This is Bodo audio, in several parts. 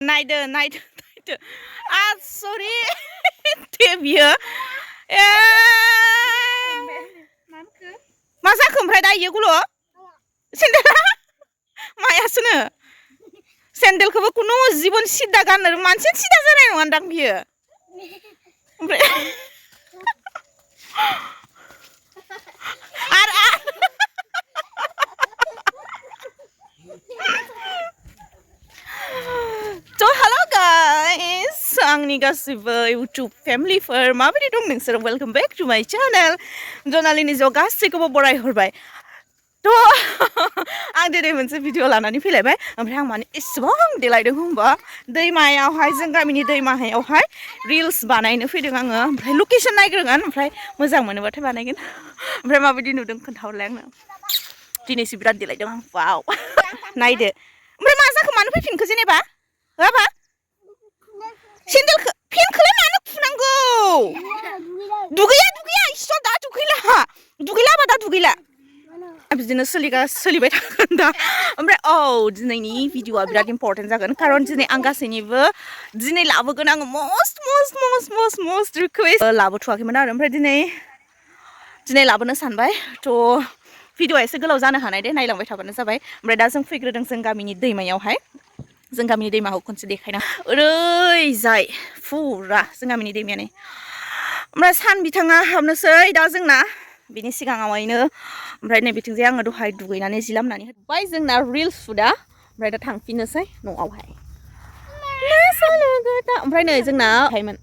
नायदो सरि दे बियो मा जाखो ओमफ्राय दा इयो गुल' सेन्देला मायासोनो सेन्देलखौबो खुनु जिबन सिदा गाननो मानसियानो सिदा जानाय नङादां बियो ओमफ्राय So hello guys, आंनि गासिबो YouTube फेमिलिफोर माबायदि दं नोंसोर वेलकम बैक टू माय चैनल जनालिनि ज' गासैखौबो बराय हरबाय आं दिनै मोनसे भिडिअ लानानै फैलायबाय ओमफ्राय आं माने एसेबां देलायदों होनबा दैमायावहाय जों गामिनि दैमायावहाय रिल्स बानायनो फैदों आङो ओमफ्राय लकेसन नायग्रोगोन ओमफ्राय मोजां मोनोबाथाय बानायगोन ओमफ्राय माबायदि नुदों खोन्थाहरलाय आंनो दिनैसो बिराद देलायदों आं वाव नायदो ओमफ्राय मा जाखो मानो फैफिनखो जेनेबा होआबा सेन्देलखौ फेनखौलाय मानो फुनांगौ दुगैया इसो दा दुगैला दा दुगैला बिदिनो सोलिबाय थागोन दा ओमफ्राय दिनैनि भिडिअआ बिराद इम्पर्टेन्ट जागोन खारन दिनै आं गासैनिबो दिनै लाबोगोन आङो मस्ट रिकुवेस्ट लाबोथ'वाखैमोन आरो ओमफ्राय दिनै लाबोनो सानबाय थ' भिडिअआ एसे गोलाव जानो हानाय दे नायलांबाय थाबानो जाबाय ओमफ्राय दा जों फैग्रोदों जों गामिनि दैमायावहाय जों गामिनि दैमाखौ खनसे देखायना ओरैजाय फुरा जों गामिनि दैमायानो ओमफ्राय सान बिथाङा हाबनोसै दा जोंना बिनि सिगाङावहायनो ओमफ्राय नै बिथिंजाय आङो दहाय दुगैनानै जि लामनानै होबाय जोंना रिल्स सुदा ओमफ्राय दा थांफिननोसै न'आवहाय ओमफ्राय नै जोंना हायमोन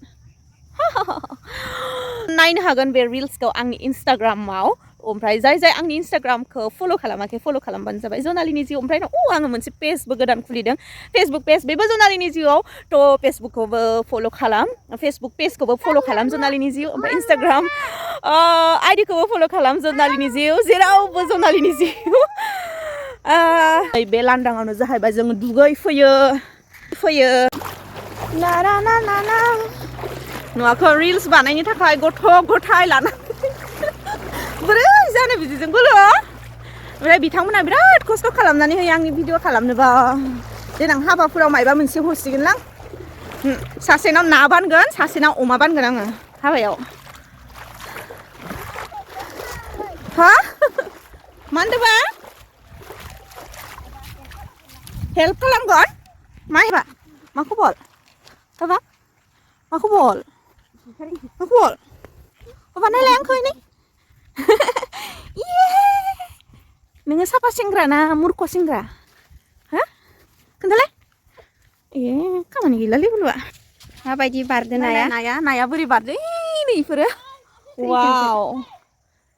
नायनो हागोन बे रिल्सखौ आंनि इन्स्टाग्रामाव ओमफ्राय जाय आंनि इन्स्टाग्रामखौ फल' खालामाखै फल' खालामबानो जाबाय जनालिनि जिउ ओमफ्राय आङो मोनसे पेजबो गोदान खुलिदों फेसबुक पेज बेबो जनालिनि जिउआव थ' फेसबुकखौबो फल' खालाम फेसबुक पेजखौबो फल' खालाम जनालिनि जिउ ओमफ्राय इन्स्टाग्राम आइडिखौबो फल' खालाम जनालिनि जिउ जेरावबो जनालिनि जिउ बे लांदाङावनो जाहैबाय जों दुगै फैयो नुवाखै रिल्स बानायनो थाखाय गथ' गथाय लाना बोरै जानो बिदिजों बोलो ओमफ्राय बिथांमोना बिराद खस्थ' खालामनानै होयो आंनि भिडिअ खालामनोबा देनां हाबाफोराव मायबा मोनसे हरसिगोनलां सासेनाव ना बानगोन सासेनाव अमा बानगोन आङो हाबायाव हा मा होनदोंबा हेल्प खालामगोन मा एबा मा खबर बाबा मा खबर बाबा नायलाय आंखौ नै नोङो साफा सेंग्रा ना मुर्ख सेंग्रा हा खोन्थालाय खामानि गैलालै बुलुआ माबायदि बारदो नाया बोरै बारदो नै इफोरो वाव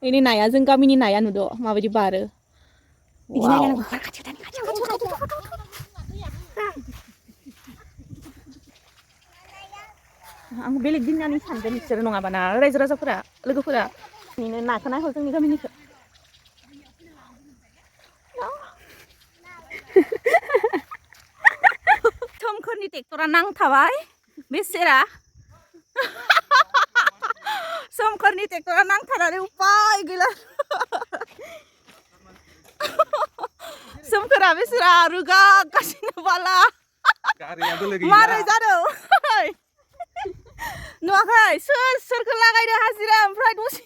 नै नाया जों गामिनि नाया नुदो माबायदि बारो आं बेलेग दिननानै सानदों बिसोरो नङाबाना रायजो राजाफोरा लोगोफोरा नाखौ नायहर जोंनि गामिनिखौ सोमखोरनि ट्रेक्टरा नांथाबाय बेसेरा सोमखोरनि ट्रेक्टरा नांथानानै उपाय गैला सोमखोरा बेसेरा रोगागासिनो बाला मारै जादों नुवाखै सोरखौ लागायदो हाजिरा ओमफ्राय दसे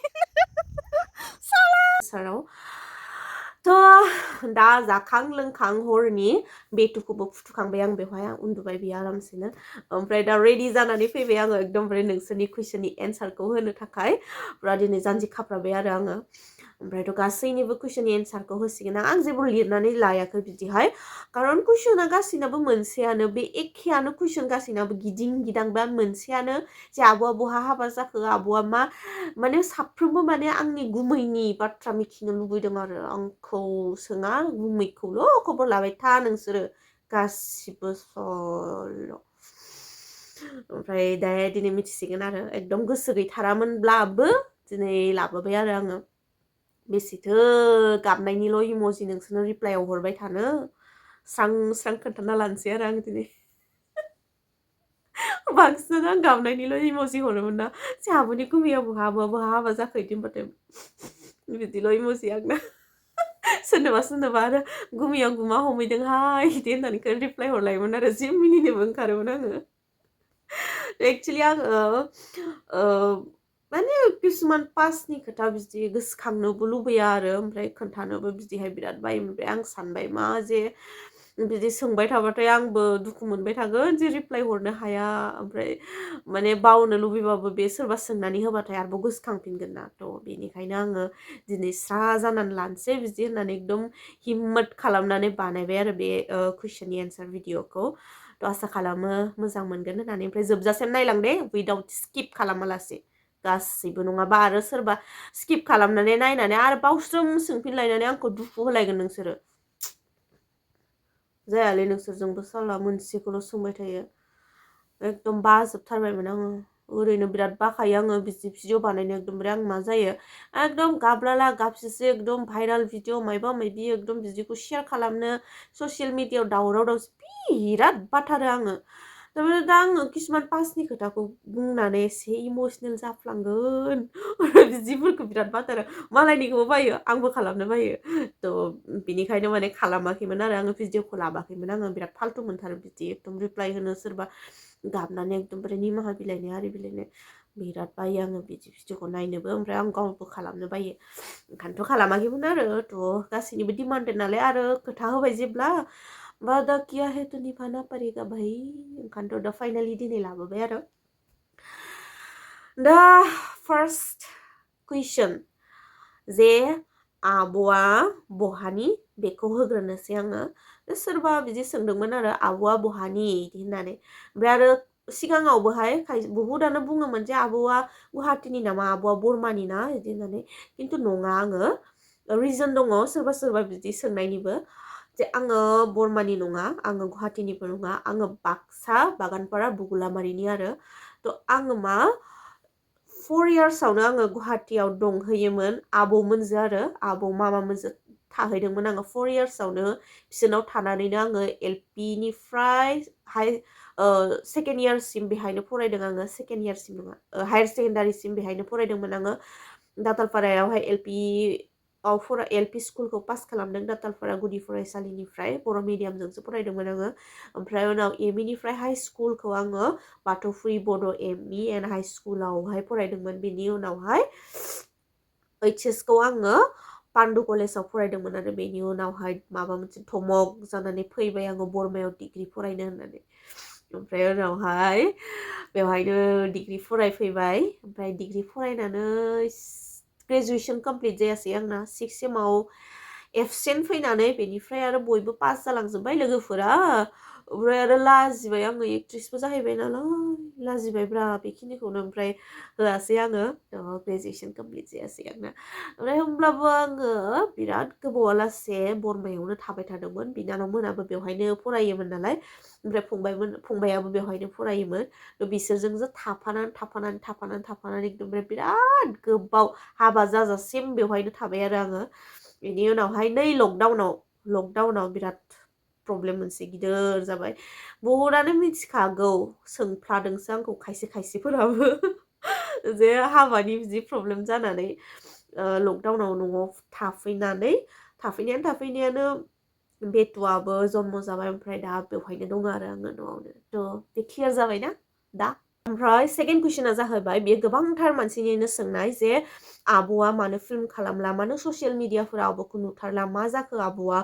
थ' दा जाखां लोंखां हरनि बेटुखौबो फुथुखांबाय आं बेवहाय आं उन्दुबाय बियो आरामसेनो ओमफ्राय दा रेडि जानानै फैबाय आङो एकदमबारे नोंसोरनि कुइसननि एन्सारखौ होनो थाखाय फुरा दिनै जानजि खाफ्राबाय आरो आङो ओमफ्रायथ' गासैनिबो कुइसननि एन्सारखौ होसिगोन आं जेबो लिरनानै लायाखै बिदिहाय खारन कुइसना गासैनाबो मोनसेयानो बे एखेयानो कुइसन गासैनाबो गिदिं गिदां बा मोनसेयानो जे आब'आ बहा हाबा जाखो आब'आ मा माने साफ्रोमबो माने आंनि गुमैनि बाथ्रा मिथिनो लुबैदों आरो आंखौ सोङा गुमैखौल' खबर लाबाय था नोंसोरो गासिबो सल' ओमफ्राय दा दिनै मिथिसिगोन आरो एकदम गोसो गैथारामोनब्लाबो दिनै लाबोबाय आरो आङो बेसेथो गाबनायनिल' इम'जि नोंसोरनो रिप्लाइआव हरबाय थानो स्रां खोन्थाना लानोसै आरो आं दिनै बांसिनानो आं गाबनायनिल' इम'जि हरोमोन ना जोंहाबोनि गुमैया बहा हाबा जाखो बिदि होनबाथाय बिदिल' इम'जि आंना सोरनोबा आरो गुमिया गुमा हमहैदोंहाय बिदि होननानै रिप्लाय हरलायोमोन आरो जि मिनिनोबो ओंखारोमोन आङो एक्चुअलि आङो माने किसुमान पास्टनि खोथा बिदि गोसोखांनोबो लुबैया आरो ओमफ्राय खोन्थानोबो बिदिहाय बिराद बायो ओमफ्राय आं सानबाय मा जे बिदि सोंबाय थाबाथाय आंबो दुखु मोनबाय थागोन जे रिप्लाय हरनो हाया ओमफ्राय माने बावनो लुबैबाबो बे सोरबा सोंनानै होबाथाय आरोबाव गोसोखांफिनगोन ना थ' बेनिखायनो आङो दिनै स्रा जानानै लानोसै बिदि होननानै एकदम हिम्मत खालामनानै बानायबाय आरो बे कुइसननि एन्सार भिडिअखौ थ' आसा खालामो मोजां मोनगोन होननानै ओमफ्राय जोबजासिम नायलां दे उइदाउट स्किप खालामालासे गासैबो नङाबा आरो सोरबा स्किप खालामनानै नायनानै आरो बावस्रोम सोंफिनलायनानै आंखौ दुखु होलायगोन नोंसोरो जायालै नोंसोरजोंबो साला मोनसेखौल' सोंबाय थायो एकदम बाजोबथारबायमोन आङो ओरैनो बिराद बाखायो आङो बिदि भिडिअ बानायनो एकदमबारे आं मा जायो एकदम गाब्लाला गाबसिसो एकदम भाइराल भिडिअ मायबा मायबि एकदम बिदिखौ शेयार खालामनो ससियेल मिडियायाव दावराव दावसि बिराद बाथारो आङो थारमाने दा आङो किसुमान पास्टनि खोथाखौ बुंनानै एसे इमसनेल जाफ्लांगोन बिदिफोरखौ बिराद बाथारो मालायनिखौबो बायो आंबो खालामनो बायो थ' बिनिखायनो माने खालामाखैमोन आरो आङो भिडिअखौ लाबाखैमोन आङो बिराद फाल्तु मोनथारो बिदि एकदम रिप्लाय होनो सोरबा गाबनानै एकदमबारे निमाहा बिलाइनाय आरि बिलाइनाय बिराद बायो आङो बिदि भिडिअखौ नायनोबो ओमफ्राय आं गावबो खालामनो बायो ओंखायनोथ' खालामाखैमोन आरो थ' गासैनिबो डिमान्डेड नालाय आरो खोथा होबाय जेब्ला वादा किया है तो निभाना पड़ेगा भाई ओंखायनोथ' दा फाइनालि दिनै लाबोबाय आरो दा फार्स्ट कुइसन जे आब'आ बहानि बेखौ होग्रोनोसै आङो सोरबा बिदि सोंदोंमोन आरो आब'आ बहानि बिदि होननानै ओमफ्राय आरो सिगाङावबोहाय बुहुदानो बुङोमोन जे आब'आ गुवाहाटीनि नामा आब'आ बरमानि ना बिदि होननानै खिन्थु नङा आङो रिजन दङ सोरबा सोरबा बिदि सोंनायनिबो जे आङो बरमानि नङा आङो गुवाहाटीनिबो नङा आङो बाक्सा बागानपारा बुगुलामारिनि आरो थ' आङो मा 4 इयार्सआवनो आङो गुवाहाटीयाव दंहैयोमोन आबौमोनजों आरो आबौ मामामोनजों थाहैदोंमोन आङो 4 इयार्सआवनो बिसोरनाव थानानैनो आङो एलपिनिफ्राय सेकेन्ड इयारसिम बेहायनो फरायदों आङो सेकेन्ड इयारसिम नङा हायार सेकेन्डारिसिम बेहायनो फरायदोंमोन आङो दातालपारायावहाय एलपि स्कुलखौ पास खालामदों दातालपारा गुदि फरायसालिनिफ्राय बर' मिडियामजोंसो फरायदोंमोन आङो ओमफ्राय उनाव एमइनिफ्राय हाइ स्कुलखौ आङो बाथौफुरि बड' एमइ एन्ड हाइ स्कुलावहाय फरायदोंमोन बेनि उनावहाय ओइचएसखौ आङो पान्डु कलेजाव फरायदोंमोन आरो बेनि उनावहाय माबा मोनसे धमक जानानै फैबाय आङो बरमायाव डिग्रि फरायनो होननानै ओमफ्राय उनावहाय बेवहायनो डिग्रि फरायफैबाय ओमफ्राय डिग्रि फरायनानै ग्रेजुवेसन कमप्लिट जायासै आंना 6 सेमाव एबसेन्ट फैनानै बेनिफ्राय आरो बयबो पास जालांजोब्बाय लोगोफोरा ओमफ्राय आरो लाजिबाय आङो एक्ट्रिसबो जाहैबाय नालाय लाजिबायब्रा बेखिनिखौनो ओमफ्राय होआसै आङो ग्रेजुवेसन कमप्लिट जायासै आंना ओमफ्राय होमब्लाबो आङो बिराद गोबावालासे बरमायावनो थाबाय थादोंमोन बिनानाव मोनाबो बेवहायनो फरायोमोन नालाय ओमफ्राय फंबायाबो बेवहायनो फरायोमोन बिसोरजोंसो थाफानानै एकदमबारे बिराद गोबाव हाबा जाजासिम बेवहायनो थाबाय आरो आङो बेनि उनावहाय नै लकडाउनाव बिराद प्रब्लेम मोनसे गिदिर जाबाय बहुदानो मिथिखागौ सोंफ्लादोंसो आंखौ खायसे खायसेफोराबो जे हाबानि बिदि प्रब्लेम जानानै लकडाउनाव न'आव थाफैनायानो बेथ'आबो जन्म जाबाय ओमफ्राय दा बेवहायनो दङ आरो आङो न'आवनो थ' बे क्लियार जाबायना दा ओमफ्राय सेकेन्ड कुइसना जाहैबाय बेयो गोबांथार मानसिनिनो सोंनाय जे आब'आ मानो फिल्म खालामला मानो ससियेल मिडियाफोराव आब'खौ नुथारला मा जाखो आब'आ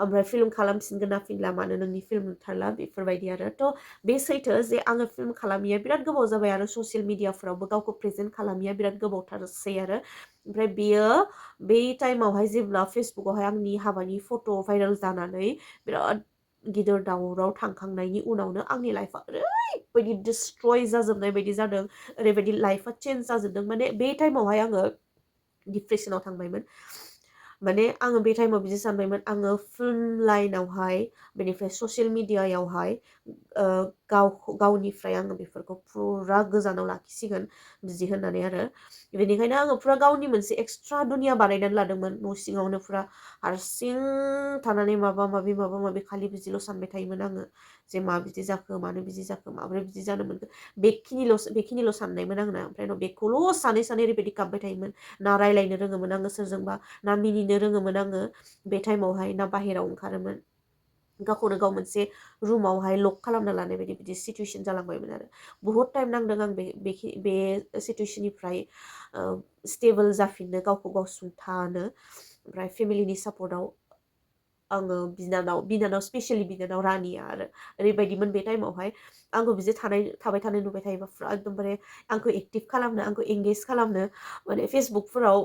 ओमफ्राय फिल्म खालामफिनगोन ना फिनला मानो नोंनि फिल्म नुथारला बेफोरबायदि आरो थ' बे सैथो जे आङो फिल्म खालामिया बिराद गोबाव जाबाय आरो ससियेल मिडियाफोरावबो गावखौ प्रेजेन्ट खालामिया बिराद गोबावथारसै आरो ओमफ्राय बेयो बे टाइमावहाय जेब्ला फेसबुकआवहाय आंनि हाबानि फट' भाइरेल जानानै बिराद गिदिर दावराव थांखांनायनि उनावनो आंनि लाइफआ ओरैबायदि डिस्ट्रय जाजोबनाय बायदि जादों ओरैबायदि लाइफआ चेन्ज जाजोबदों माने बे टाइमावहाय आङो डिप्रेसनाव थांबायमोन माने आङो बे टाइमाव बिदि सानबायमोन आङो फिल्म लाइनावहाय बेनिफ्राय ससियेल मिडियायावहाय गावनिफ्राय आङो बेफोरखौ फुरा गोजानाव लाखिसिगोन बिदि होननानै आरो बेनिखायनो आङो फुरा गावनि मोनसे एक्सट्रा दुनिया बानायनानै लादोंमोन न' सिङावनो फुरा हारसिं थानानै माबा माबि खालि बिदिल' सानबाय थायोमोन आङो जे मा बिदि जाखो मानो बिदि जाखो माबोरै बिदि जानो मोनखो बेखिनिल' साननायमोन आंना ओमफ्राय उनाव बेखौल' सानै ओरैबायदि गाबबाय थायोमोन ना रायलायनो रोङोमोन आङो सोरजोंबा ना मिनिनो रोङोमोन आङो बे टाइमावहाय ना बाहेराव ओंखारोमोन गावखौनो गाव मोनसे रुमावहाय लक खालामना लानाय बायदि बिदि सिटुवेसन जालांबायमोन आरो बुहुत टाइम नांदों आं बे सिटुवेसननिफ्राय स्टेबोल जाफिननो गावखौ गाव सुंथानो ओमफ्राय फेमिलिनि सापर्टआव आङो बिनानाव स्पेसियेलि बिनानाव रानिया आरो ओरैबायदिमोन बे टाइमावहाय आंखौ बिदि थाबाय थानो नुबाय थायोबा फुरा एकदमबारे आंखौ एक्टिभ खालामनो आंखौ एंगेज खालामनो माने फेसबुकफोराव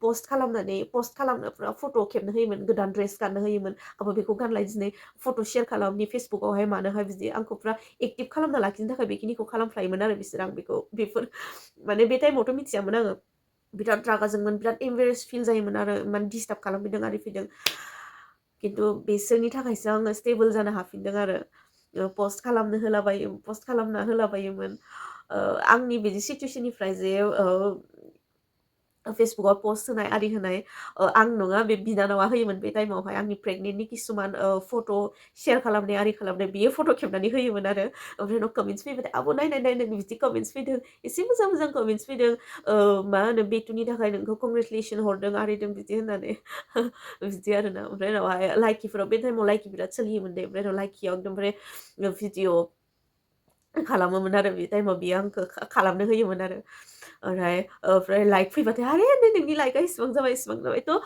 पस्ट खालामनो फुरा फट' खेबनो होयोमोन गोदान ड्रेस गाननो होयोमोन आंबो बेखौ गानलाय दिनै फट' शेयार खालामनि फेसबुकआवहाय मानोहाय बिदि आंखौ फुरा एक्टिभ खालामना लाखिनो थाखाय बेखिनिखौ खालामफ्लायोमोन आरो बिसोर आं बेफोर माने बे टाइमावथ' मिथियामोन आङो बिराद रागा जोंमोन बिराद एम्बारेस फिल जायोमोन आरो इमान डिस्टार्ब खालामफैदों आरिफैदों खिन्थु बिसोरनि थाखायसो आङो स्टेबोल जानो हाफिनदों आरो पस्ट खालामना होलाबायोमोन आंनि बिदि सिटुवेसननिफ्राय जे फेसबुकआव पस्ट होनाय आरि होनाय आं नङा बे बिनानावा होयोमोन बे टाइमावहाय आंनि प्रेगनेन्टनि किसुमान फट' शेयार खालामनाय आरि खालामनाय बियो फट' खेबनानै होयोमोन आरो ओमफ्राय उनाव कमेन्ट्स फैबाय आब' नायनाय बिदि कमेन्ट्स फैदों एसे मोजां कमेन्ट्स फैदों मा होनो बेटुनि थाखाय नोंखौ कंग्रेचुलेसन हरदों आरिदों बिदि होननानै बिदि आरोना ओमफ्राय उनावहाय लाइकिफोराव बे टाइमाव लाइकि बिराद सोलियोमोन दे ओमफ्राय उनाव लाइकियाव एकदमबारे भिडिअ खालामोमोन आरो बे टाइमाव बियो आंखौ खालामनो होयोमोन आरो ओमफ्राय लाइक फैबाथाय आरे नोंनि लाइकआ इसिबां जाबाय थ'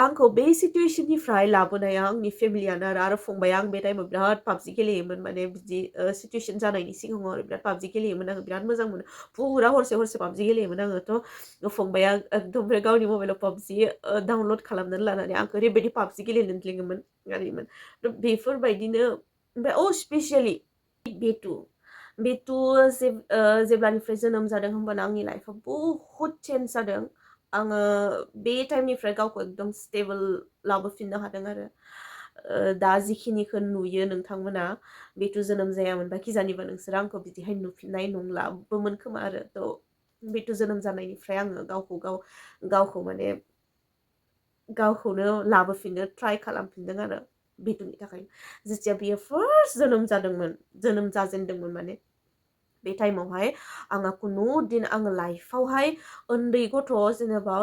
आंखौ बे सिटुवेसननिफ्राय लाबोनाया आंनि फेमिलियानो आरो फंबाया आं बे टाइमाव बिराद पाबजि गेलेयोमोन माने बिदि सिटुवेसन जानायनि सिगाङाव आरो बिराद पाबजि गेलेयोमोन आङो बिराद मोजां मोनो फुरा हरसे पाबजि गेलेयोमोन आङोथ' फंबाया एकदमबारे गावनि मबाइलाव पाबजि डाउनलड खालामनानै लानानै आंखौ ओरैबायदि पाबजि गेलेनो लिङोमोन आरिमोन बेफोरबायदिनो ओमफ्राय स्पेसियेलि बेटु जेब्लानिफ्राय जोनोम जादों होमबाना आंनि लाइफआव बहुद चेन्ज जादों आङो बे टाइमनिफ्राय गावखौ एकदम स्टेबोल लाबोफिननो हादों आरो दा जिखिनिखौ नुयो नोंथांमोना बेटु जोनोम जायामोनबा खिजानिबा नोंसोर आंखौ बिदिहाय नुफिननाय नंलाबोमोन खोमा आरो थ' बेटु जोनोम जानायनिफ्राय आङो गावखौ माने गावखौनो लाबोफिननो ट्राइ खालामफिनदों आरो बेटुनि थाखाय जेथिया बियो फार्स्ट जोनोम जाजेनदोंमोन माने बे टाइमावहाय आंहा खुनु दिन आङो लाइफआवहाय उन्दै गथ' जेनेबा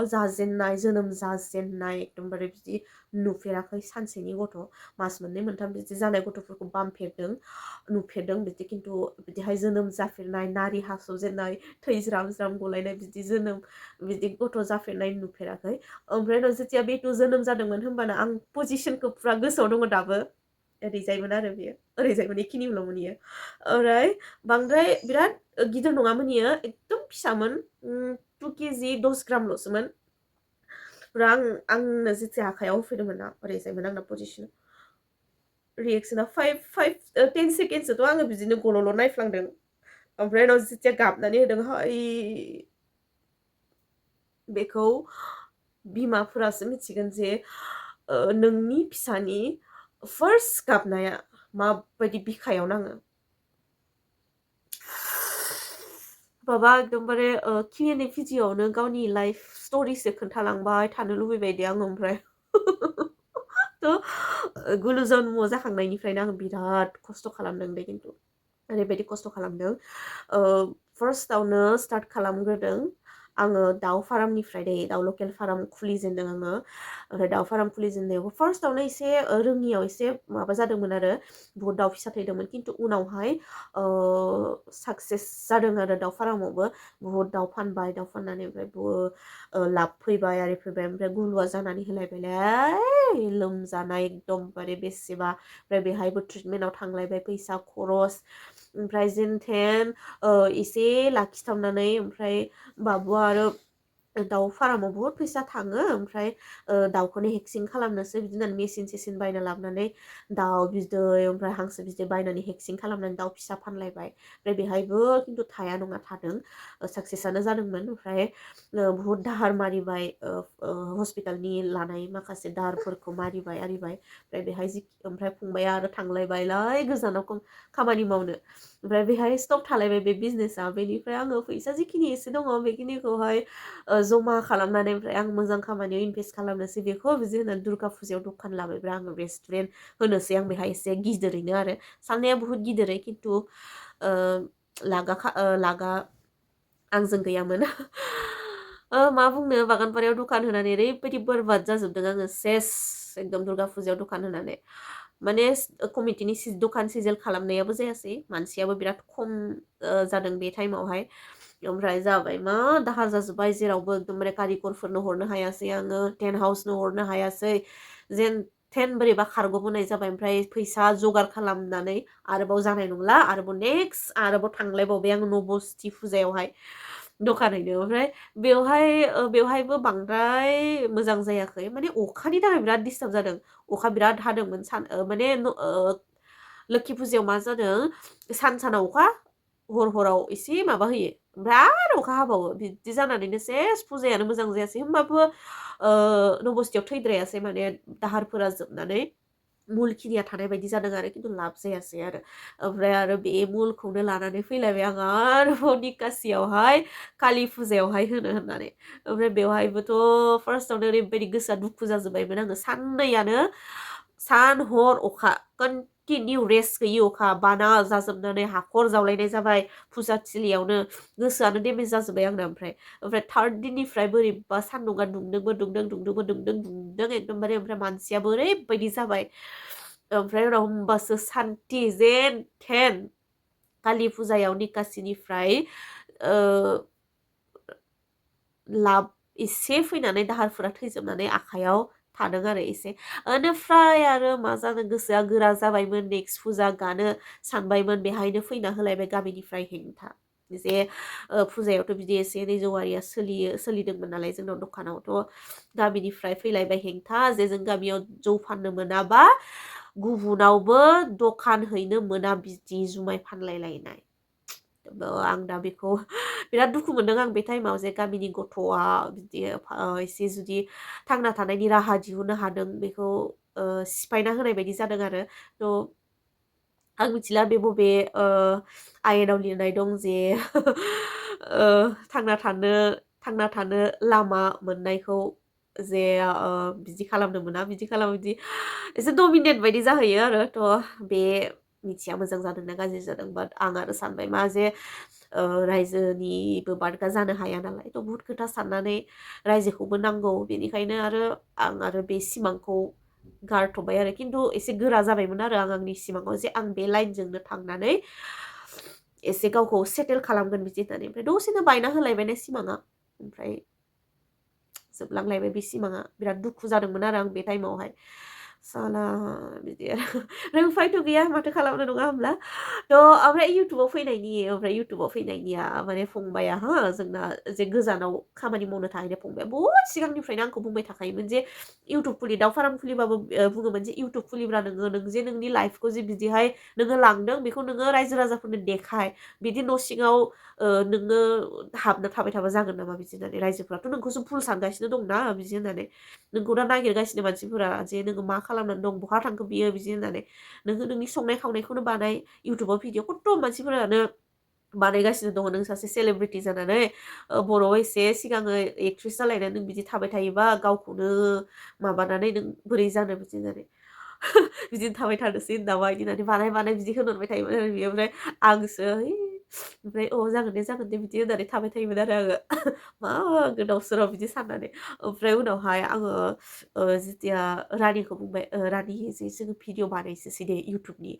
जोनोम जाजेननाय एकदमबारे बिदि नुफेराखै सानसेनि गथ' मास मोननै मोनथाम बिदि जानाय गथ'फोरखौ नुफेरदों बिदि खिन्थु बिदिहाय जोनोम जाफेरनाय नारि हास'जेननाय थै ज्राम ज्राम गलायनाय बिदि गथ' जाफेरनाय नुफेराखै ओमफ्राय उनाव जेथिया बेटु जोनोम जादोंमोन होमबाना आं पजिसनखौ फुरा गोसोआव दङ दाबो ओरैजायमोन आरो बेयो ओरैजायमोन बेखिनिल'मोन इयो ओमफ्राय बांद्राय बिराद गिदिर नङामोन इयो एकदम फिसामोन 2 केजि 10 ग्रामल'सोमोन फुरा आंनो जेथिया आखायाव होफैदोंमोन ना ओरैजायमोन आंना पजिसन रिएक्सना 10 सेकेन्डसोथ' आङो बिदिनो गल'ल' नायफ्लांदों ओमफ्राय उनाव जेथिया गाबनानै होदों हाय बेखौ बिमाफोरासो मिथिगोन जे नोंनि फिसानि फार्स्ट गाबनाया माबायदि बिखायाव नाङो बाबा एकदमबारे Q&A भिडिअ'आवनो गावनि लाइफ स्ट'रिसो खोन्थालांबाय थानो लुबैबाय दे आङो ओमफ्राय थ' गुलु जन्म जाखांनायनिफ्रायनो आं बिराद खस्थ' खालामदों दे खिन्थु ओरैबायदि खस्थ' खालामदों फार्स्टआवनो स्टार्ट खालामग्रोदों आङो दाउ फार्मनिफ्राय दाउ लकेल फार्म खुलिजेनदों आङो ओमफ्राय दाउ फार्म खुलिजेननायाव फार्स्टआवनो एसे रोङियाव एसे माबा जादोंमोन आरो बुहुत दाउ फिसा थैदोंमोन खिन्थु उनावहाय साक्सेस जादों आरो दाउ फार्मावबो बुहुत दाउ फानबाय दाउ फाननानै ओमफ्राय लाब फैबाय आरि फैबाय ओमफ्राय गुलुआ जानानै होलायबायलाय लोमजानाय एकदमबारे बेसेबा ओमफ्राय बेहायबो ट्रिटमेन्टआव थांलायबाय फैसा खरस ओमफ्राय जेनथेन एसे लाखिथाबनानै ओमफ्राय बाबुआ आरो दाउ फार्माव बुहुत फैसा थाङो ओमफ्राय दाउखौनो हेक्सिं खालामनोसो बिदिनो मेसिन सेसिन बायना लाबोनानै दाउ बिदै ओमफ्राय हांसो बिदै बायनानै हेक्सिं खालामनानै दाउ फिसा फानलायबाय ओमफ्राय बेहायबो खिन्थु थाया नङा थादों साक्सेसआनो जादोंमोन ओमफ्राय बुहुत दाहार मारिबाय हस्पिटालनि लानाय माखासे दाहारफोरखौ मारिबाय आरिबाय ओमफ्राय बेहाय ओमफ्राय फंबाया आरो थांलायबायलाय गोजानाव खामानि मावनो ओमफ्राय बेहाय स्टप थालायबाय बे बिजनेसा बेनिफ्राय आङो फैसा जिखिनि एसे दङ बेखिनिखौहाय जमा खालामनानै ओमफ्राय आं मोजां खामानियाव इनभेस्ट खालामनोसै बेखौ बिदि होननानै दुर्गा फुजायाव दखान लाबायब्रा आङो रेस्टुरेन्ट होनोसै आं बेहाय एसे गिदिरैनो आरो साननाया बुहुत गिदिरै खिन्थु लागा आंजों गैयामोन मा बुंनो बागानबारियाव दखान होनानै ओरैबायदि बरबाद जाजोबदों आङो सेस एकदम दुर्गा फुजायाव दखान होनानै माने कमिटिनि दखान सिजेल खालामनायाबो जायासै मानसियाबो बिराद खम जादों बे टाइमावहाय ओमफ्राय जाबाय मा दाहार जाजोब्बाय जेरावबो एकदमबारे कारिकरफोरनो हरनो हायासै आङो टेन्ट हाउसनो हरनो हायासै जेन थेन बोरैबा खारग'बोनाय जाबाय ओमफ्राय फैसा जगार खालामनानै आरोबाव जानाय नंला आरोबाव नेक्स्ट आरोबाव थांलायबावबाय आं नबस्थि फुजायावहाय दखान हैनो ओमफ्राय बेवहायबो बांद्राय मोजां जायाखै माने अखानि थाखाय बिराद डिस्टार्ब जादों अखा बिराद हादोंमोन माने लोखि फुजायाव मा जादों सानाव अखा हराव एसे माबा होयो ओमफ्राय आरो अखा हाबावो बिदि जानानैनो सेस फुजायानो मोजां जायासै होमबाबो नबस्थियाव थैद्रायासै माने दाहारफोरा जोबनानै मुलखिनिया थानाय बायदि जादों आरो खिन्थु लाब जायासै आरो ओमफ्राय आरो बे मुलखौनो लानानै फैलायबाय आं आरोबाव निकासियावहाय कालि फुजायावहाय होनो होननानै ओमफ्राय बेवहायबोथ' फार्स्टआवनो ओरैबायदि गोसोआ दुखु जाजोब्बायमोन आङो साननैयानो सान हर अखा कन्टिनिउ रेस्ट गैयि अखा बाना जाजोबनानै हाखर जावलायनाय जाबाय फुजाथिलियावनो गोसोआनो डेमेज जाजोब्बाय आंना ओमफ्राय थार्द दिननिफ्राय बोरैबा सान्दुंगा दुंदों एकदमबारे ओमफ्राय मानसियाबो ओरैबायदि जाबाय ओमफ्राय उनाव होमबासो सान्थि जेन थेन कालि फुजायाव निकासिनिफ्राय लाब एसे फैनानै दाहारफोरा थैजोबनानै आखायाव थादों आरो एसे बेनिफ्राय आरो मा जानो गोसोआ गोरा जाबायमोन नेक्स्ट फुजा गानो सानबायमोन बेहायनो फैना होलायबाय गामिनिफ्राय हेंथा जे फुजायावथ' बिदि एसे एनै जौवारिया सोलिदोंमोन नालाय जोंनाव दखानावथ' गामिनिफ्राय फैलायबाय हेंथा जे जों गामियाव जौ फाननो मोनाबा गुबुनावबो दखान हैनो मोना बिदि जुमाय फानलायलायनाय आं दा बेखौ बिराद दुखु मोनदों आं बे टाइमाव जे गामिनि गथ'आ बिदि एसे जुदि थांना थानायनि राहा दिहुननो हादों बेखौ सिफायना होनाय बायदि जादों आरो थ' आं मिथिला बे बबे आयेनाव लिरनाय दं जे थांना थानो लामा मोननायखौ जे बिदि खालामनो मोना बिदि खालामो बिदि एसे डमिनेट बायदि जाहैयो आरो थ' बे मिथिया मोजां जादों ना गाज्रि जादों बाट आं आरो सानबाय मा जे रायजोनिबो बारगा जानो हाया नालाय थ' बुहुत खोथा साननानै रायजोखौबो नांगौ बेनिखायनो आं आरो बे सिमांखौ गारथ'बाय आरो खिन्थु एसे गोरा जाबायमोन आरो आंनि सिमाङाव जे आं बे लाइनजोंनो थांनानै एसे गावखौ सेटेल खालामगोन बिदि होननानै ओमफ्राय दसेनो बायना होलायबायना सिमाङा ओमफ्राय जोबलांलायबाय बे सिमाङा बिराद दुखु जादोंमोन आरो आं बे टाइमावहाय साला बिदि आरो उफायथ' गैया माथो खालामनो नङा होमब्ला थ' ओमफ्राय इउटुबाव फैनायनिया माने फंबाया जोंना जे गोजानाव खामानि मावनो थाहैनाय फंबाया बहुद सिगांनिफ्रायनो आंखौ बुंबाय थाखायोमोन जे इउटुब खुलि दाउ फार्म खुलिबाबो बुङोमोन जे इउटुब खुलिब्रा नों जे नोंनि लाइफखौ जे बिदिहाय नोङो लांदों बेखौ नोङो रायजो राजाफोरनो देखाय बिदि न' सिङाव नोङो हाबना थाबाय थाबा जागोन नामा बिदि होननानै रायजोफोराथ' नोंखौसो भुल सानगासिनो दंना बिदि होननानै नोंखौ दा नागिरगासिनो मानसिफोरा जे नोङो मा खालामनानै दं बहा थांखो बियो बिदि होननानै नोङो नोंनि संनाय खावनायखौनो बानाय इउटुबाव भिडिअ खथ' मानसिफोरानो बानायगासिनो दङ नों सासे सेलेब्रिटि जानानै बर'आव एसे सिगाङो एक्ट्रिस जालायनानै नों बिदि थाबाय थायोबा गावखौनो माबानानै नों बोरै जानो बिदि होननानै बिदिनो थाबाय थानोसै नामा बिदि होननानै बानाय बिदि होनहरबाय थायोमोन आरो बियो ओमफ्राय आंसो ओमफ्राय जागोन दे बिदि होननानै थाबाय थायोमोन आरो आङो मा गोदाव सोराव बिदि साननानै ओमफ्राय उनावहाय आङो जेथिया रानिखौ बुंबाय रानि जे जोङो भिडिअ बानायसोसै दे इउटुबनि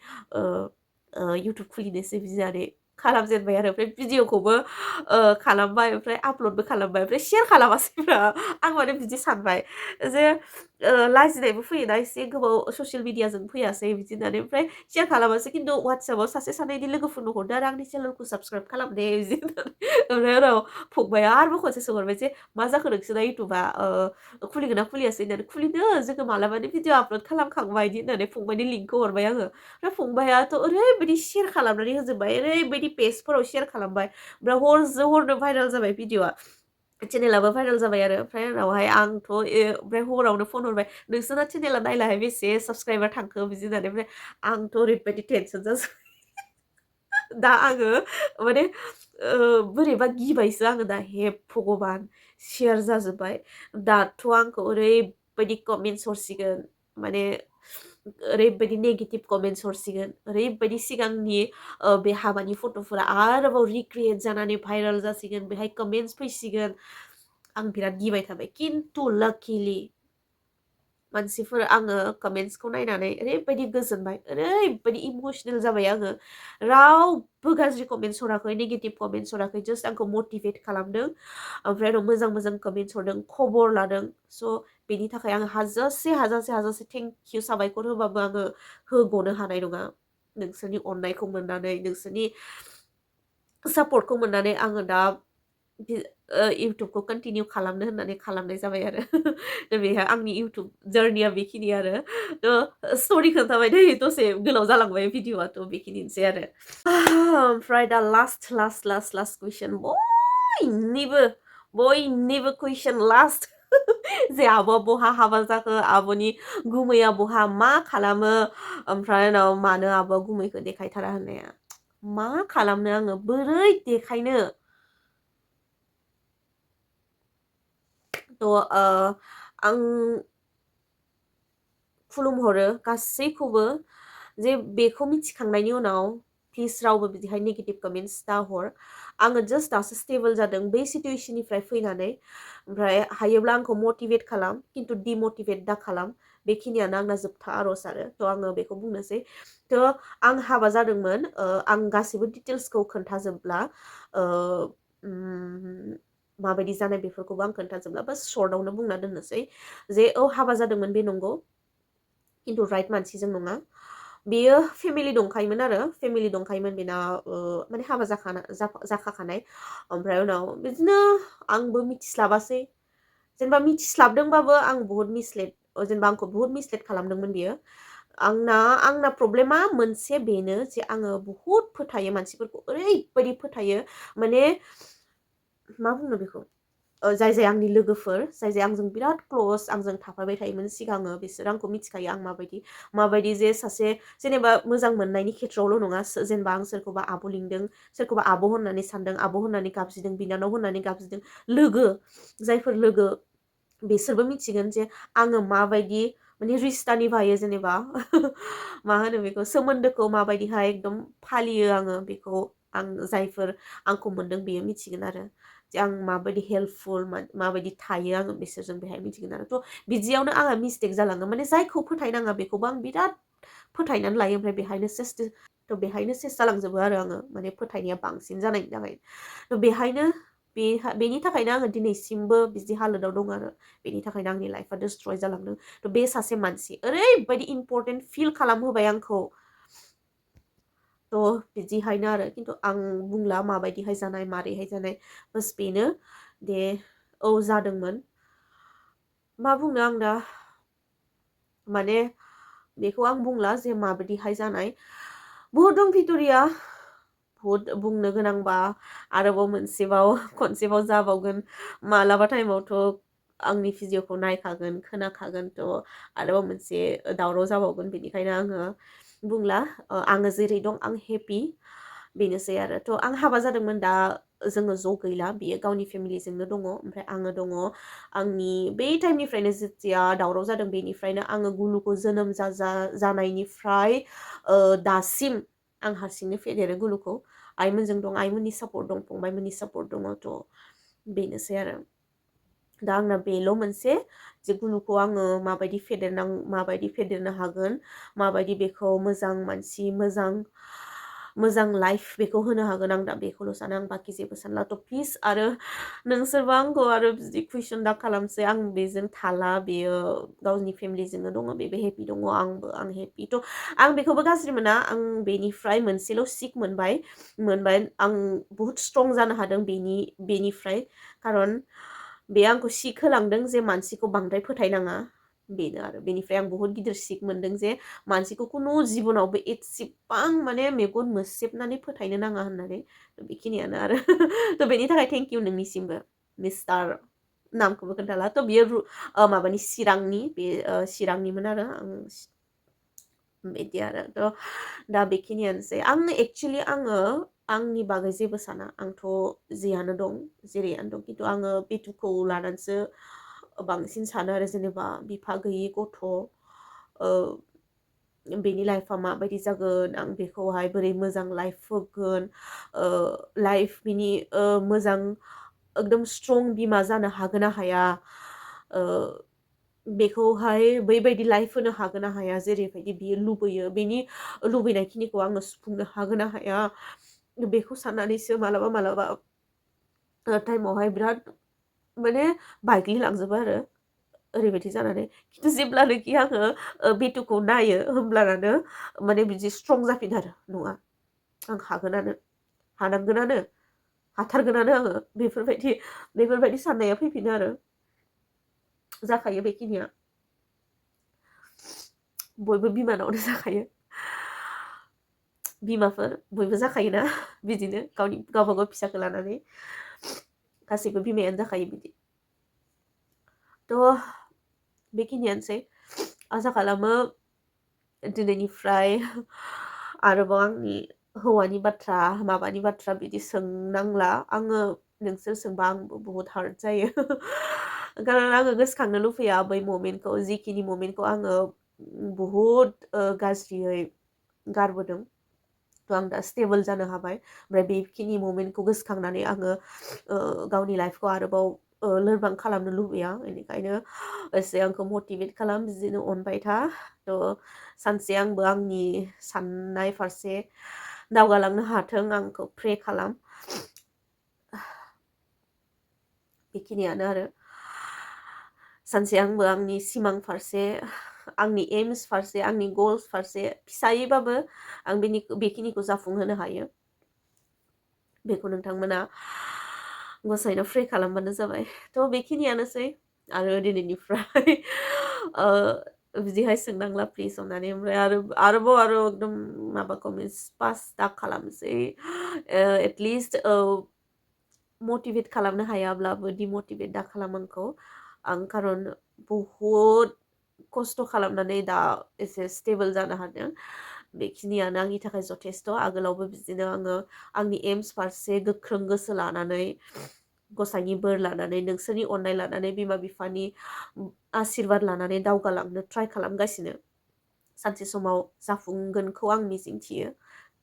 इउटुब खुलिनोसै बिदि होननानै खालामजेनबाय आरो ओमफ्राय भिडिअखौबो खालामबाय ओमफ्राय आपल'डबो खालामबाय ओमफ्राय शेयार खालामासैब्रा आं माने बिदि सानबाय जे लाजिनायबो फैयोना एसे गोबाव ससियेल मिडियाजों फैयासै बिदि होननानै ओमफ्राय शेयार खालामासै खिन्थु वाट्सएपाव सासे सानैनि लोगोफोरनो हरदो आरो आंनि चेनेलखौ साबस्क्राइब खालामदे बिदि होननानै ओमफ्राय उनाव फंबाया आरोबाव खनसे सोंहरबाय जे मा जाखो नोंसोरना इउटुबा खुलिगोन ना खुलियासै होननानै खुलिदो जोङो मालाबानि भिडिअ आपल'ड खालामखांबाय बिदि होननानै फंबायनि लिंकखौ हरबाय आङो ओमफ्राय फंबायाथ' ओरैबायदि शेयार खालामनानै होजोब्बाय ओरैबायदि पेजफोराव शेयार खालामबाय ओमफ्राय हरजों हरनो भाइरेल जाबाय भिडिअआ चेनेलाबो भाइरेल जाबाय आरो ओमफ्राय उनावहाय आंथ' ओमफ्राय हरावनो फन हरबाय नोंसोरना चेनेला नायलाहाय बेसे साबस्क्राइबार थांखो बिदि होननानै ओमफ्राय आंथ' ओरैबायदि टेनसन जाजोब्बाय दा आङो माने बोरैबा गिबायसो आङो दा हे भगबान शेयार जाजोब्बाय दाथ' आंखौ ओरैबायदि कमेन्टस हरसिगोन माने ओरैबायदि नेगेटिभ कमेन्टस हरसिगोन ओरैबायदि सिगांनि बे हाबानि फट'फोरा आरोबाव रिक्रियेट जानानै भाइरेल जासिगोन बेहाय कमेन्टस फैसिगोन आं बिराद गिबाय थाबाय खिन्थु लाकिलि मानसिफोर आङो कमेन्टसखौ नायनानै ओरैबायदि गोजोनबाय ओरैबायदि इमोसनेल जाबाय आङो रावबो गाज्रि कमेन्टस हराखै नेगेटिभ कमेन्टस हराखै जास्ट आंखौ मटिभेट खालामदों ओमफ्राय उनाव मोजां मोजां कमेन्टस हरदों खबर लादों स' बेनि थाखाय आं हाजासे थेंक इउ साबायखर होबाबो आङो होग'नो हानाय नङा नोंसोरनि अननायखौ मोननानै नोंसोरनि सापर्टखौ मोननानै आङो दा इउटुबखौ कन्टिनिउ खालामनो होननानै खालामनाय जाबाय आरो बेहाय आंनि इउटुब जार्निया बेखिनि आरो स्ट'रि खोन्थाबाय दै दसे गोलाव जालांबाय भिडिअआथ' बेखिनिसै आरो ओमफ्राय दा लास्ट कुइसन बयनिबो कुइसन लास्ट जे आब'आ बहा हाबा जाखो आब'नि गुमैया बहा मा खालामो ओमफ्राय उनाव मानो आब'आ गुमैखौ देखायथारा होननाया मा खालामनो आङो बोरै देखायनो थ' आं खुलुमहरो गासैखौबो जे बेखौ मिथिखांनायनि उनाव प्लिज रावबो बिदिहाय नेगेटिभ कमेन्टस दा हर आङो जास्ट दासो स्टेबल जादों बै सिटुवेसननिफ्राय फैनानै ओमफ्राय हायोब्ला आंखौ मटिभेट खालाम खिन्थु डिमटिभेट दा खालाम बेखिनियानो आंना जोबथा आर'ज आरो थ' आङो बेखौ बुंनोसै थ' आं हाबा जादोंमोन आं गासैबो डिटेल्सखौ खोन्थाजोबब्ला माबायदि जानाय बेफोरखौबो आं खोन्थाजोबला बा सर्टआवनो बुंना दोननोसै जे हाबा जादोंमोन बे नंगौ खिन्थु राइट मानसिजों नङा बेयो फेमिलि दंखायोमोन आरो फेमिलि दंखायोमोन बेना माने हाबा जाखाखानाय ओमफ्राय उनाव बिदिनो आंबो मिथिस्लाबासै जेनेबा मिथिस्लाबदोंबाबो आं बुहुत मिसलेट जेनेबा आंखौ बुहुत मिसलेट खालामदोंमोन बियो आंना प्रब्लेमा मोनसे बेनो जे आङो बुहुत फोथायो मानसिफोरखौ ओरैबायदि फोथायो माने मा बुंनो बेखौ जाय आंनि लोगोफोर जाय आंजों बिराद क्ल'ज आंजों थाफाबाय थायोमोन सिगाङो बिसोर आंखौ मिथिखायो आं माबायदि जे सासे जेनेबा मोजां मोननायनि खेथ्रआवल' नङा जेनेबा आं सोरखौबा आब' लिंदों सोरखौबा आब' होननानै सानदों आब' होननानै गाबज्रिदों बिनानाव होननानै गाबज्रिदों लोगो जायफोर लोगो बिसोरबो मिथिगोन जे आङो माबायदि माने रिस्तानि बायो जेनेबा मा होनो बेखौ सोमोन्दोखौ माबायदिहाय एकदम फालियो आङो बेखौ आं जायफोर आंखौ मोनदों बेयो मिथिगोन आरो जे आं माबायदि हेल्पफुल माबायदि थायो आङो बिसोरजों बेहाय मिथिगोन आरो थ' बिदियावनो आंहा मिस्टेक जालाङो माने जायखौ फोथायनाङा बेखौबो आं बिराद फोथायनानै लायो ओमफ्राय बेहायनो सेस जालांजोबो आरो आङो माने फोथायनाया बांसिन जानायनि थाखाय थ' बेहायनो बेनि थाखायनो आङो दिनैसिमबो बिदि हालोदाव दं आरो बेनि थाखायनो आंनि लाइफआ डिस्ट्रय जालांदों थ' बे सासे मानसि ओरैबायदि इम्परटेन्ट फिल खालामहोबाय आंखौ थ' बिदिहायनो आरो खिन्थु आं बुंला माबायदिहाय जानाय मारैहाय जानाय बास बेनो दे जादोंमोन मा बुंनो आं दा माने बेखौ आं बुंला जे माबायदिहाय जानाय बुहुद दं भिट'रिया बुहुद बुंनो गोनांबा आरोबाव खनसेबाव जाबावगोन मालाबा टाइमावथ' आंनि भिडिअखौ नायखागोन खोनाखागोन थ' आरोबाव मोनसे दावराव जाबावगोन बेनिखायनो आङो बुंला आङो जेरै दं आं हेपि बेनोसै आरो थ' आं हाबा जादोंमोन दा जोङो ज' गैला बियो गावनि फेमिलिजोंनो दङ ओमफ्राय आङो दङ आंनि बै टाइमनिफ्रायनो जेथिया दावराव जादों बेनिफ्रायनो आङो गुलुखौ जोनोम जानायनिफ्राय दासिम आं हारसिंनो फेदेरो गुलुखौ आइमोनजों दं आइमोननि सापर्ट दं फंबायमोननि सापर्ट दङ थ' बेनोसै आरो दा आंना बेल' मोनसे जे गुलुखौ आङो माबायदि फेदेरनो हागोन माबायदि बेखौ मोजां मानसि मोजां मोजां लाइफ बेखौ होनो हागोन आं दा बेखौल' सानो आं बाखि जेबो सानला थ' प्लिज आरो नोंसोरबा आंखौ आरो बिदि कुइसन दा खालामसै आं बेजों थाला बेयो गावनि फेमिलिजोंनो दङ बेबो हेपि दङ आं हेपि थ' आं बेखौबो गाज्रि मोना आं बेनिफ्राय मोनसेल' सिक मोनबाय आं बुहुत स्ट्रं जानो हादों बेनिफ्राय खारन बे आंखौ सिक होलांदों जे मानसिखौ बांद्राय फोथायनाङा बेनो आरो बेनिफ्राय आं बुहुत गिदिर सिक मोनदों जे मानसिखौ खुनु जिबनावबो एसेबां माने मेगन मोसेबनानै फोथायनो नाङा होननानै बेखिनियानो आरो थ' बेनि थाखाय थेंक इउ नोंनिसिमबो मिस्टार नामखौबो खोन्थाला थ' बियो माबानि चिरांनिमोन आरो आं बिदि आरो थ' दा बेखिनियानोसै आङो आंनि बागै जेबो साना आंथ' जेयानो दं जेरैयानो दं खिन्थु आङो बेटुखौ लानानैसो बांसिन सानो आरो जेनेबा बिफा गैयि गथ' बेनि लाइफआ माबायदि जागोन आं बेखौहाय बोरै मोजां लाइफ होगोन लाइफ बिनि मोजां एकदम स्ट्रं बिमा जानो हागोन ना हाया बेखौहाय बैबायदि लाइफ होनो हागोन ना हाया जेरैबायदि बियो लुबैयो बेनि लुबैनायखिनिखौ आङो सुफुंनो हागोन ना हाया बेखौ साननानैसो मालाबा टाइमावहाय बिराद माने बायग्लिलांजोबो आरो ओरैबायदि जानानै खिन्थु जेब्लानोखि आङो बेटुखौ नायो होमब्लानो माने बिदि स्ट्रं जाफिनो आरो नङा आं हानांगोनानो हाथारगोनानो आङो बेफोरबायदि साननाया फैफिनो आरो जाखायो बेखिनिया बयबो बिमानावनो जाखायो बिमाफोर बयबो जाखायोना बिदिनो गावबागाव फिसाखौ लानानै गासैबो बिमायानो जाखायो बिदि थ' बेखिनियानोसै आसा खालामो दिनैनिफ्राय आरोबाव आंनि हौवानि बाथ्रा माबानि बाथ्रा बिदि सोंनांला आङो नोंसोर सोंबा आंबो बुहुत हार्ट जायो खारन आङो गोसोखांनो लुबैया बै ममेन्टखौ जिखिनि ममेन्टखौ आङो बुहुत गाज्रियै गारबोदों थ' आं दा स्टेबल जानो हाबाय ओमफ्राय बेखिनि ममेन्टखौ गोसोखांनानै आङो गावनि लाइफखौ आरोबाव लोरबां खालामनो लुबैया बेनिखायनो एसे आंखौ मटिभेट खालाम बिदिनो अनबाय था थ' सानसे आंबो आंनि साननाय फारसे दावगालांनो हाथों आंखौ प्रे खालाम बेखिनियानो आरो सानसे आंबो आंनि सिमां फारसे आंनि एम्स फारसे आंनि गल्स फारसे फिसायैबाबो आं बेखिनिखौ जाफुंहोनो हायो बेखौ नोंथांमोना गसाइनाव प्रे खालामबानो जाबाय थ' बेखिनियानोसै आरो दिनैनिफ्राय बिदिहाय सोंनांला प्लिज अननानै ओमफ्राय आरोबाव एकदम माबाखौ पास दा खालामसै एटलिस्ट मटिभेट खालामनो हायाब्लाबो डिमटिभेट दा खालाम आं खारन बहुद खस्थ' खालामनानै दा एसे स्टेबल जानो हादों बेखिनियानो आंनि थाखाय जथेस्थ' आगोलावबो बिदिनो आङो आंनि एम्स फारसे गोख्रों गोसो लानानै गसाइनि बोर लानानै नोंसोरनि अननाय लानानै बिमा बिफानि आशिर्बाद लानानै दावगालांनो ट्राइ खालामगासिनो सानसे समाव जाफुंगोनखौ आं मिजिंथियो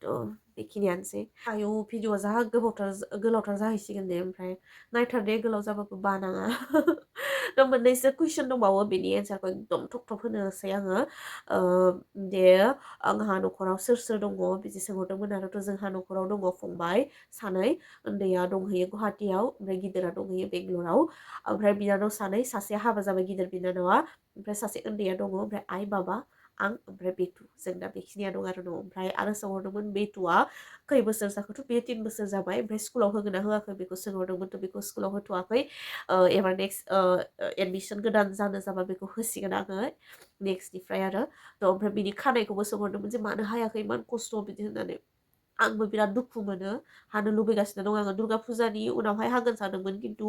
थ' बेखिनियानोसै आयौ भिडिअआ जा गोलावथार जाहैसिगोन दे ओमफ्राय नायथार दे गोलाव जाबाबो बानाङा थ' मोननैसो कुइसन दंबावो बेनि एन्सारखौ एकदम थब थब होनोसै आङो दे आंहा न'खराव सोर सोर दङ बिदि सोंहरदोंमोन आरोथ' जोंहा न'खराव दङ फंबाय सानै उन्दैया दंहैयो गुवाहाटियाव ओमफ्राय गिदिरा दंहैयो बेंगलराव ओमफ्राय बिनानाव सासे हाबा जाबाय गिदिर बिनानावा ओमफ्राय सासे उन्दैया दङ ओमफ्राय आइ बाबा आं ओमफ्राय बेटु जों दा बेखिनिया दं आरो न' ओमफ्राय आरो सोंहरदोंमोन बेटुआ खै बोसोर जाखोथ' बे 3 बोसोर जाबाय ओमफ्राय स्कुलाव होगोन ना होआखै बेखौ सोंहरदोंमोन थ' बेखौ स्कुलाव होथ'वाखै एबार नेक्स्ट एडमिसन गोदान जानो जाबा बेखौ होसिगोन आङो नेक्स्टनिफ्राय आरो थ' ओमफ्राय बिनि खानायखौबो सोंहरदोंमोन जे मानो हायाखै इमान खस्थ' बिदि होननानै आंबो बिराद दुखु मोनो हानो लुबैगासिनो दं आङो दुर्गा फुजानि उनावहाय हागोन सानदोंमोन खिन्थु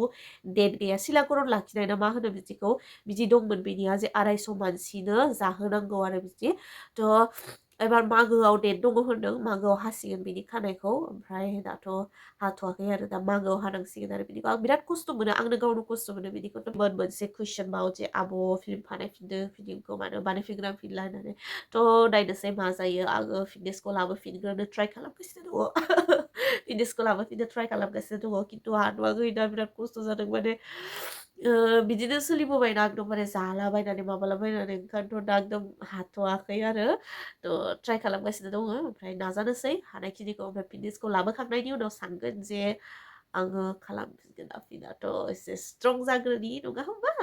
डेट गैया सिलाकरन लाखिनाय ना मा होनो बिदिखौ बिदि दंमोन बेनिया जे 250 मानसिनो जाहोनांगौ आरो बिदि थ' एबार मागोआव डेट दङ होनदों मागोआव हासिगोन बिनि खानायखौ ओमफ्राय दाथ' हाथ'वाखै आरो दा मागोआव हानांसिगोन आरो बिदिखौ आं बिराद खस्थ' मोनो आंनो गावनो खस्थ' मोनो बिदिखौथ' मोनसे कुइसन बाव जे आब' फिल्म बानायफिनदो फिल्मखौ मानो बानायफिनगोन आं फिनला होननानै थ' नायनोसै मा जायो आङो फिटनेसखौ लाबोफिनग्रोनो ट्राइ खालामगासिनो दङ फिटनेसखौ लाबोफिननो ट्राइ खालामगासिनो दङ खिन्थु हाथ'वाखै दा बिराद खस्थ' जादों माने बिदिनो सोलिबोबायना एकदमबारे जालाबायनानै माबालाबायनानै ओंखायनोथ' दा एकदम हाथ'वाखै आरो थ' ट्राइ खालामगासिनो दङ ओमफ्राय नाजानोसै हानायखिनिखौ ओमफ्राय फिटनेसखौ लाबोखांनायनि उनाव सानगोन जे आङो खालामफिनगोन आफिनाथ' एसे स्ट्रं जाग्रोनि नङा होमबा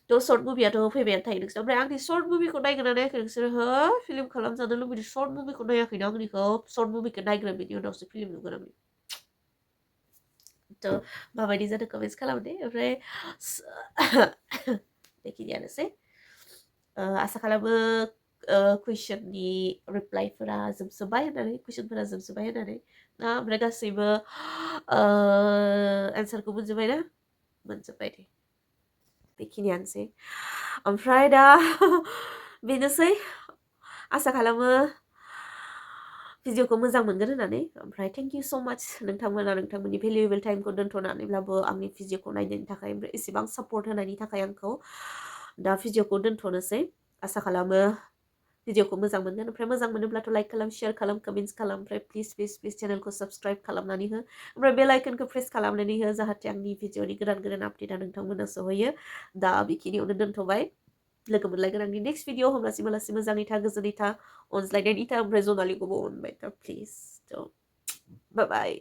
थ' सर्ट मुभियाथ' फैबायानो थायो नोंसोर ओमफ्राय आंनि सर्ट मुभिखौ नायगोन ना नायाखै नोंसोर हो फिल्म खालामजानो लुबैदों सर्ट मुभिखौ नायाखैना आंनिखौ सर्ट मुभिखौ नायग्रो बिनि उनावसो फिल्म नुगोन आंनि थ' माबायदि जादों कमेन्ट्स खालाम दे ओमफ्राय बेखिनियानोसै आसा खालामो कुइसननि रिप्लाइफोरा जोबजोब्बाय होननानै कुइसनफोरा जोबजोब्बाय होननानै ना ओमफ्राय गासैबो एन्सारखौ मोनजोब्बाय ना मोनजोब्बाय दे बेखिनियानोसै ओमफ्राय दा बेनोसै आसा खालामो भिडिअखौ मोजां मोनगोन होननानै ओमफ्राय थेंक इउ स' माच नोंथांमोना नोंथांमोननि भेलुएबल टाइमखौ दोन्थ'नानैब्लाबो आंनि भिडिअखौ नायनायनि थाखाय ओमफ्राय एसेबां सापर्ट होनायनि थाखाय आंखौ दा भिडिअखौ दोन्थ'नोसै आसा खालामो भिडिअखौ मोजां मोनगोन ओमफ्राय मोजां मोनोब्लाथ' लाइक खालाम शेयार खालाम कमेन्ट्स खालाम ओमफ्राय प्लिज चेनेलखौ साबस्क्राइब खालामनानै हो ओमफ्राय बेल आइकनखौ प्रेस खालामनानै हो जाहाथे आंनि भिडिअनि गोदान आपडेटआ नोंथांमोननो सहैयो दा बेखिनियावनो दोन्थ'बाय लोगो मोनलायगोन आंनि नेक्स्ट भिडिअ होमब्लासिम आलासि मोजाङै था गोजोनै था अनज्लायनायनि था ओमफ्राय जनालिखौबो अनबाय था प्लिज थ' बाय बाय